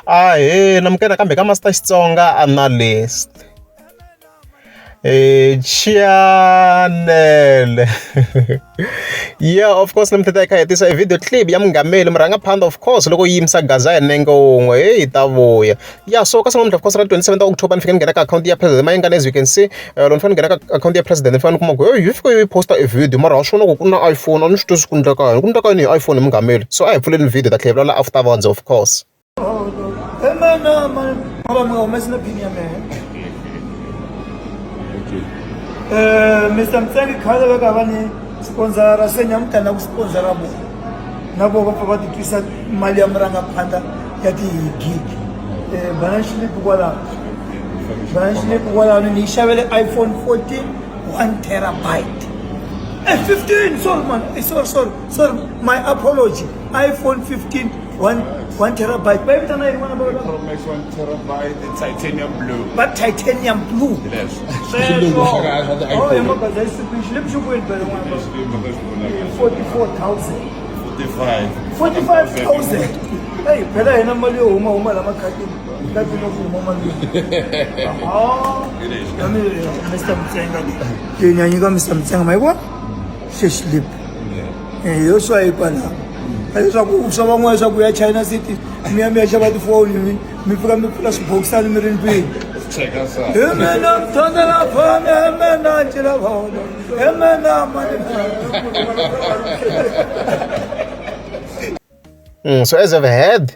Ahee namukela nakambe ka Master Xitsonga Analyst chanele yeah of course namuntlha ta hi kha hi hetisa e video clip ya mungameli murhangaphandha of course loko yi yimisa gaza hi nenge wun'we heyi ta vuya ya so ka namuntlha of course ra 27 ta October ni fike ni nghena ka akhawunti ya president Mayengani as you can see loko ni fanele ni nghena ka akhawunti ya president ni fanele ni kuma ku heyi yi fike yi posta e video mara ha swi vona ku ku na iPhone a ni swi twisisi ku endleka yini ku endleka yini hi iPhone hi mungameli so a hi pfuleni video ta tlhela hi vulavula afterwards of course. Mr Mtsengi khale va ka va ni sponsora se nyamutlha na ku sponsora vona na vo va pfa va titwisa mali ya murangaphandla ya ti-gig um bana xilipi kwalaho bana xilipi kwalaho ni yi xavele iPhone 14 1 terabyte 15 sorry man sorry sorry sorry my apology iPhone 15 1 terabyte va yi vitana yini n'wana va Pro Max 1 terabyte titanium blue. Va titanium blue. Sweswo. Oh, ya magaza yi sukile xilipi xi kwini phela n'wana 44,000. 45. 45,000. Hey, phela hina mali yo huma huma la makhadini khadini yo huma mali. Ah, mi Mr Mtsenga leyi ni ya nyika Mr Mtsenga ma yi vona xe xilipi yo swa yi kwalaho leswaku swa van'wana swa ku ya China City mi ya mi ya xava tifoni mi mi fika mi pfula swibokisani mi ri ndlwini. Hi mina mthondela fana hi mina ncila vona hi mina mani. So as I've heard,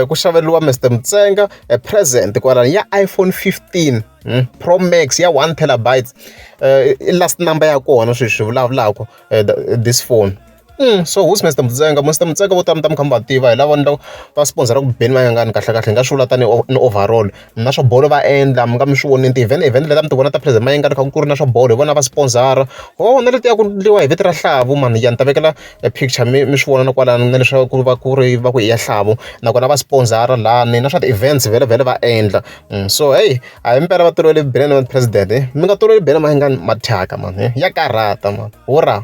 ku xaveriwa Mr Mtsenga a present kwalano ya iPhone 15 Pro Max ya 1 terabytes i last number ya kona sweswi vulavulaka this phone. So who's Mr Mtsenga? Mr Mtsenga vo tala mi ta mi kha mi va tiva hi lava endlaka va sponsor-aka Benny Mayengani kahle kahle hi nga swi vula tanihi ni overall na swa bolo va endla mi nga mi swi vonile ti-event event leti a mi ti vona ta president Mayengani kha ku ri na swa bolo hi vona va sponsor-a ho na letiya ku endliwa hi vito ra Hlavu mani ya ni ta vekela e picture mi mi swi vona na kwalano na leswaku va ku ri va ku i ya Hlavu nakona va sponsor-a lani na swa ti-events vhele vhele va endla so heyi a hi mpela va tolovele Benny president mi nga toloveli Benny Mayengani mathyaka mani ya karhata mani hurra.